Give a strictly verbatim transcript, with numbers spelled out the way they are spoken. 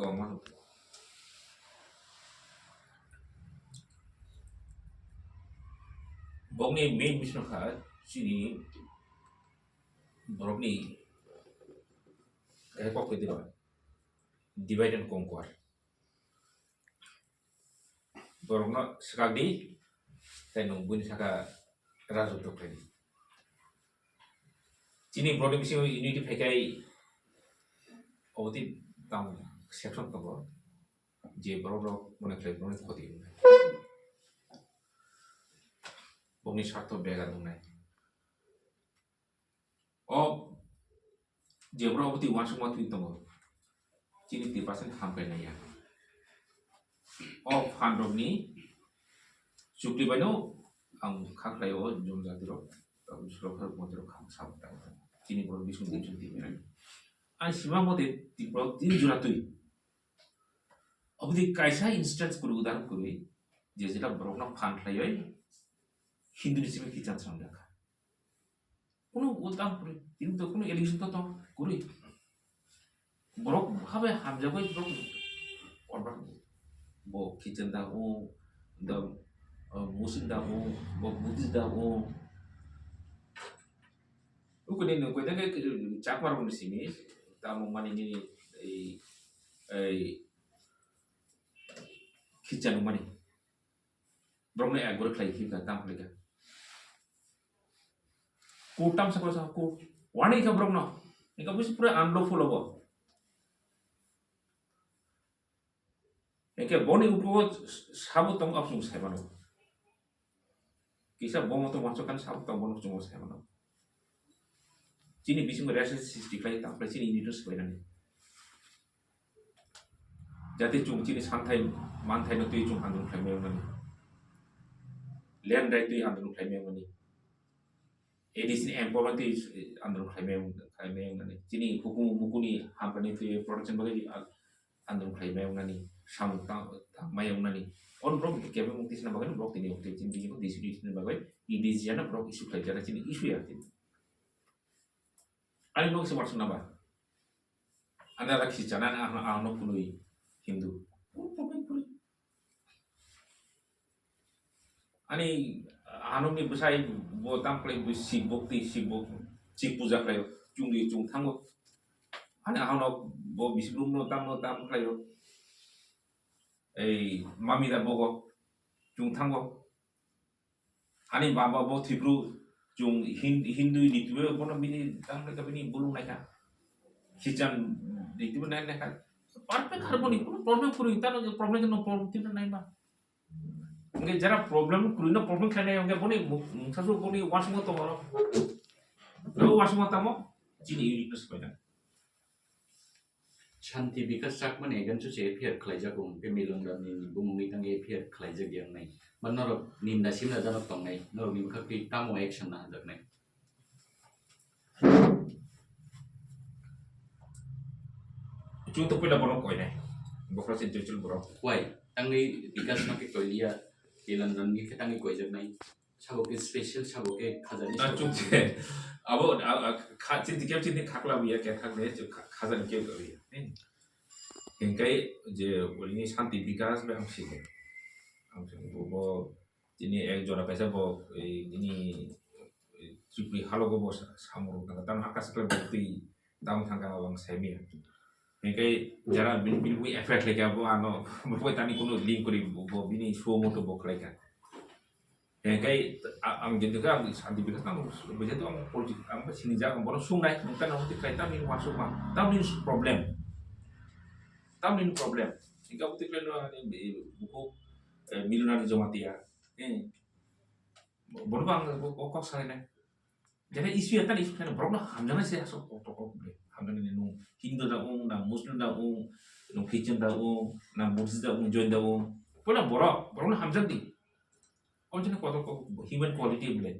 tongma. Bokni main mission kha chini borokni kok pwdwrok divide and conquer. Borokno swkak di, tei nwng buini saka rajotw khlai di. Chini borokni bisingo unity phaikhai obotwi tamo section tongo, je borok rok mone khlai borokni khoti wngnai, bokni sartho bega wngnai. O je borok obotwi uansukma twi tongo, chini three percent hamkrai naiya. O phan rokni chukli baino ang kha khlai o jonjati rok, tabuk surok rok montri rok kham sabo ta. Chini borok bising bising twi berani. Ang sima mote twi borok tin jora twi. Obotwi kaisa instance kwrwi udahoron kwrwi je jeta borokno phan khlaiwi Hindu ni simi kicham swnam jakha. Kuno utam kwrwi, tini to kuno allegation to tong kwrwi. Borok habai hamjagwi borok korban bo Christian da o, da, uh, Muslim da o, bo Buddhist da o. Ukuni no koi da ke Chakma rok ni simi tamo mani ni ei, ei Christian mani. Borokno ekgore khlai khe ka, tamo khlai kha. Court tamo sakha sa court. Warning kha borokno. Engkha busi pura unlawful obo. Engkhe boni upo sabo tong absung sai mano. Kisa bomo to wanso kan sabo tong bono chungo sai mano. Chini bisingo rest sixty khlai tamo khlai chini unit no swbainani. Jate chwng chini santhai manthai no twi chwng andolon khlai maya wngnani. Land right twi andolon khlai maya wngnani. A D C ni empowerment twi andolon khlai maya wng-, khlai maya wngnani. Chini hukumu mukuni hamkrai twi protection bagwi andolon khlai maya wngnani. Samung tang, tang maya wngnani. On borok kebeng mukti sina bagwi borok tini mukti chini bisingo D C D sina bagwi E D C ano borok issue khlai jana chini issue ya chini. Ani nok se warsuk naba. Ani ada kisi chana ani ahno, ahno kunui Hindu. Kunu problem kuri. Ani ahno ni bwsai bo tam khlai bo Shiv bhakti, Shiv bhakti, Shiv puja khlai. Chungdi chung thango. Ani ahno bo bisi brum no tam no tam khlai. Ei mami da bogo chung thango. Ani baba bo thwipru chwng Hin-, Hindu ni twiwi bono bini tang khe bini bulung naikha. Khicham ni twiwi nai naikha. Perfect har boni kuno problem kwrwi tano je problem no problem tino nai ma. Nge jara problem kwrwi no problem khlai nai nge boni mu-, mungsa su boni wasmo tamo ro. Ro wasmo tamo chini uniqueness paina. Shanti Bikas Chakmani against o se F I R khlaijak, hwnkhe Milan Rani ni bumungni tang F I R khlaijak yang nai. Ba norok nimda simda jano tongnai, norok ni bwkhak twi tamo action na hwnjaknai. Chwng to puila bono koinai. Bokra se intellectual borok. Why? Tangwi Bikas ma khe koiliya, Milan Rani khe tangwi koijaknai. Sabo khe special, sabo khe khajani, na sabo chuk khe je. Abo, a, a, kha-, chini khe chini khakla buya, khe khakle, chuk kha-, khajani khe buya. Hingkai je, ulini Shanti Bikas be ang sini. Ang sini bo, bo, chini ek jora kaisa bo, ei, nini, ei, Tripuri halogo bo sa-, samung rok tang, tang haka sakle bo twi, tang thang kama bang saimi. Hingkai jara bini, bini bui F I R khlaika bo ano, bo tani kuno link kori bo, bo bini show moto bo khlaika. Hingkai a-, ang jento khe ang Shanti Bikas ang buja to ang politik ang sini jak ang bono sungnai tang tang hoti khlai tamni wasuk ma tamni problem. Tamni problem. Hingkai hoti khlai no ani buku, eh, Milonari Jamatia. Eh. Bono bang kok sanai nai. Jene issue ya, tani issue khaina borokno hamjaknai se aswk kok to kok ble. Hamjaknai ni nung Hindu da ung, na Muslim da ung, nung Christian da ung, na Buddhist da ung, Jain da ung. Poila borok, borokno hamjak di. Om jene kotor kok human quality ble.